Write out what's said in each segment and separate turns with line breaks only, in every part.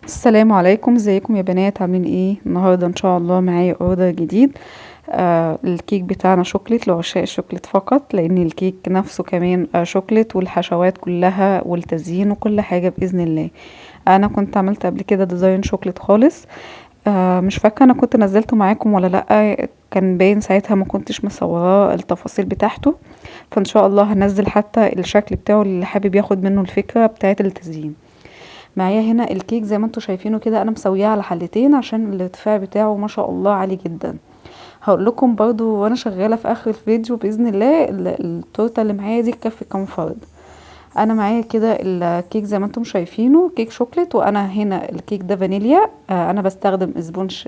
السلام عليكم، ازيكم يا بنات؟ عاملين ايه النهارده؟ ان شاء الله معايا order جديد. الكيك بتاعنا شوكليت لعشاق الشوكليت فقط، لان الكيك نفسه كمان شوكليت والحشوات كلها والتزيين وكل حاجة باذن الله. انا كنت عملت قبل كده design chocolate خالص، مش فاكره انا كنت نزلته معاكم ولا لا، كان باين ساعتها ما كنتش مصوراه التفاصيل بتاعته، فان شاء الله هنزل حتى الشكل بتاعه اللي حابب ياخد منه الفكرة بتاعه التزيين. معايا هنا الكيك زي ما انتم شايفينه كده، انا مسوياه على حلتين عشان الارتفاع بتاعه ما شاء الله عالي جدا. هقول لكم برضو وانا شغالة في اخر الفيديو باذن الله التورتة اللي معايا دي تكفي كام فرد. انا معايا كده الكيك زي ما انتم شايفينه كيك شوكليت، وانا هنا الكيك ده فانيليا. انا بستخدم sponge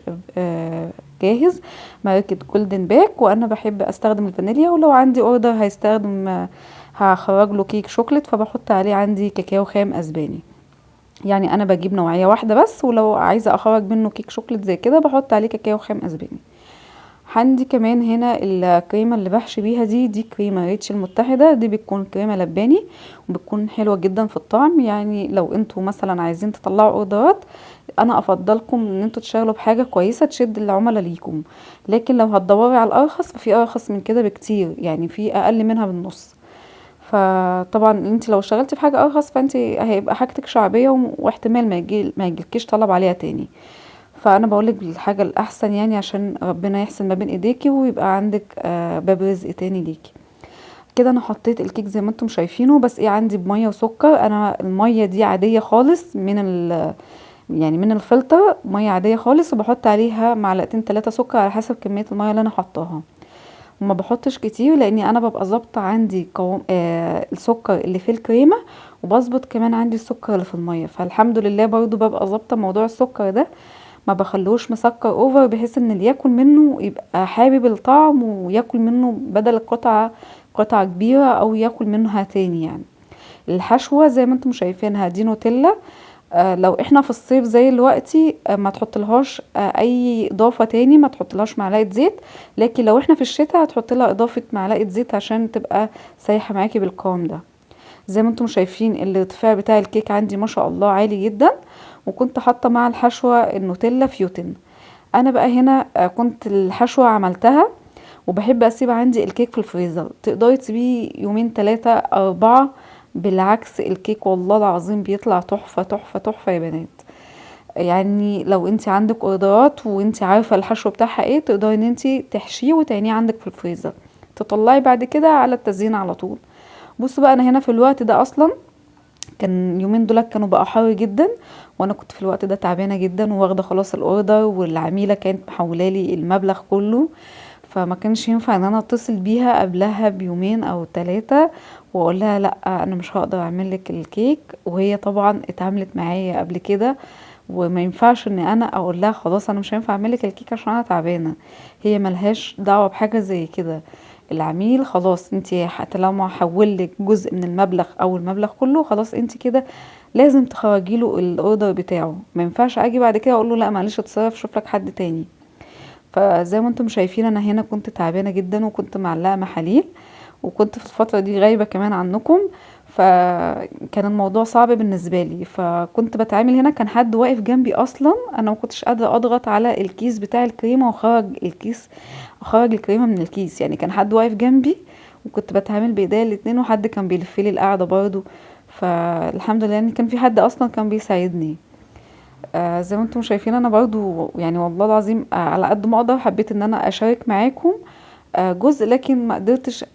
جاهز ماركة جولدن باك، وانا بحب استخدم الفانيليا، ولو عندي order هيستخدم، هخرج له كيك شوكليت فبحط عليه عندي كاكاو خام اسباني. يعني انا بجيب نوعية واحدة بس، ولو عايزه اخرج منه كيك شوكليت زي كده بحط عليه كاكاو خام اسباني. عندي كمان هنا الكريمة اللي بحشي بيها دي كريمة ريتش المتحدة، دي بتكون كريمة لباني وبتكون حلوة جدا في الطعم. يعني لو انتوا مثلا عايزين تطلعوا اوردرات، انا افضلكم ان انتوا تشتغلوا بحاجة كويسة تشد العملاء ليكم، لكن لو هتدوري على الارخص ففي ارخص من كده بكتير، يعني في اقل منها بالنص. فطبعا انت لو اشتغلتي في حاجة ارخص فانت هيبقى حاجتك شعبية واحتمال ما يجيلكيش طلب عليها تاني. فانا بقولك بالحاجة الاحسن، عشان ربنا يحسن ما بين ايديكي ويبقى عندك باب رزق تاني ليكي. كده انا حطيت الكيك زي ما انتم شايفينه، بس ايه عندي بميه وسكر. انا المية دي عادية خالص من الفلتر، مية عادية خالص، وبحط عليها معلقتين 3 سكر على حسب كمية المية اللي انا حطاها، وما بحطش كتير لاني انا ببقى ظابطة عندي السكر اللي في الكريمة، وبظبط كمان عندي السكر اللي في المية. فالحمد لله برضو ببقى ظابطة موضوع السكر ده، ما بخلوش مسكر اوفر، بحيث ان اللي ياكل منه يبقى حابب الطعم وياكل منه بدل القطعة قطعه كبيرة او ياكل منها تاني. الحشوه زي ما انتم شايفينها دي نوتيلا. لو احنا في الصيف زي دلوقتي، ما تحطلهاش اي اضافه تاني، ما تحطلهاش معلقه زيت، لكن لو احنا في الشتاء هتحط لها اضافه معلقه زيت عشان تبقى سايحه معاكي بالقوام ده. زي ما انتم شايفين الارتفاع بتاع الكيك عندي ما شاء الله عالي جدا، وكنت حاطه مع الحشوه النوتيلا فيوتن. انا بقى هنا، كنت الحشوه عملتها، وبحب اسيب عندي الكيك في الفريزر، تقدري تسيبيه يومين 3 4، بالعكس الكيك والله العظيم بيطلع تحفة تحفة تحفة يا بنات. لو انت عندك اوردرات وانت عارفة الحشو بتاعها ايه، تقدري ان انت تحشيه وتعينيه عندك في الفريزر، تطلعي بعد كده على التزيين على طول. بصوا بقى انا هنا في الوقت ده اصلا كان يومين دول كانوا بقى حر جدا، وانا كنت في الوقت ده تعبانة جدا وواخدة خلاص الاوردر، والعميلة كانت محولالي المبلغ كله، فما كانش ينفع ان انا اتصل بيها قبلها بيومين او 3 واقول لها لا انا مش هقدر اعمل لك الكيك، وهي طبعا اتعاملت معايا قبل كده، وما ينفعش ان انا اقول لها خلاص انا مش هينفع اعمل لك الكيك عشان انا تعبانة. هي ملهاش دعوه بحاجة زي كده، العميل خلاص انت طالما حول لك جزء من المبلغ او المبلغ كله، خلاص انت كده لازم تخرجي له الاوردر بتاعه، ما ينفعش اجي بعد كده اقول له لا معلش اتصرف شوف لك حد تاني. فزي ما انتم شايفين انا هنا كنت تعبانة جدا، وكنت معلقه محاليل، وكنت في الفترة دي غايبة كمان عنكم، فكان الموضوع صعب بالنسبة لي. فكنت بتعامل هنا كان حد واقف جنبي اصلا، انا ما كنتش قادرة اضغط على الكيس بتاع الكريمة وخرج الكيس، خرج الكريمة من الكيس، يعني كان حد واقف جنبي وكنت بتعامل بايديا الاتنين، وحد كان بيلف لي القعدة برضو. فالحمد لله ان كان في حد اصلا كان بيساعدني. زي ما انتم شايفين انا برضو والله العظيم، على قد ما اقدر حبيت ان انا اشارك معاكم، جزء، لكن ما قدرتش،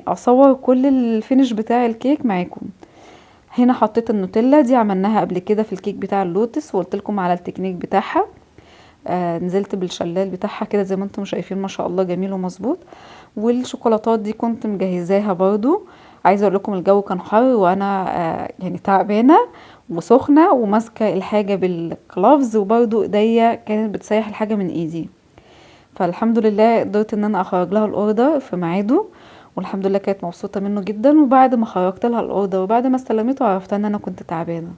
اصور كل الفينش بتاع الكيك معاكم. هنا حطيت النوتيلا دي عملناها قبل كده في الكيك بتاع اللوتس، وقلت لكم على التكنيك بتاعها. نزلت بالشلال بتاعها كده زي ما انتم شايفين ما شاء الله جميل ومظبوط. والشوكولاتات دي كنت مجهزاها برضو. عايزه اقول لكم الجو كان حر وانا، تعبانة وسخنه وماسكه الحاجة بالجلافز، وبرضو ايديا كانت بتسيح الحاجة من ايدي. فالحمد لله قدرت ان انا اخرج لها الاوردر في ميعاده، والحمد لله كانت مبسوطة منه جدا. وبعد ما خرجت لها الاوردر وبعد ما استلمته عرفت ان انا كنت تعبانة.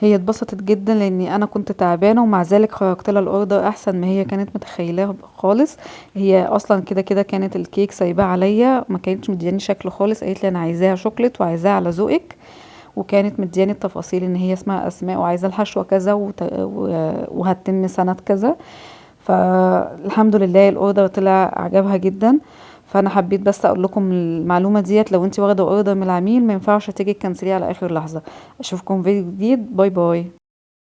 هي اتبسطت جدا لاني انا كنت تعبانة، ومع ذلك خرجت لها الاوردر احسن ما هي كانت متخيلاه خالص. هي اصلا كده كده كانت الكيك سايباه عليا، ما كانتش مدياني شكل خالص، قالت لي انا عايزاها شوكليت وعايزاها على ذوقك، وكانت مدياني التفاصيل ان هي اسمها اسماء وعايزة الحشوة كذا وهتتم سنة كذا. فالحمد لله ال order طلع عجبها جدا. فانا حبيت بس اقول لكم المعلومة ديت، لو انت واخدة order من العميل ما ينفعش تيجي تكنسليه على اخر لحظة. اشوفكم فيديو جديد، bye bye.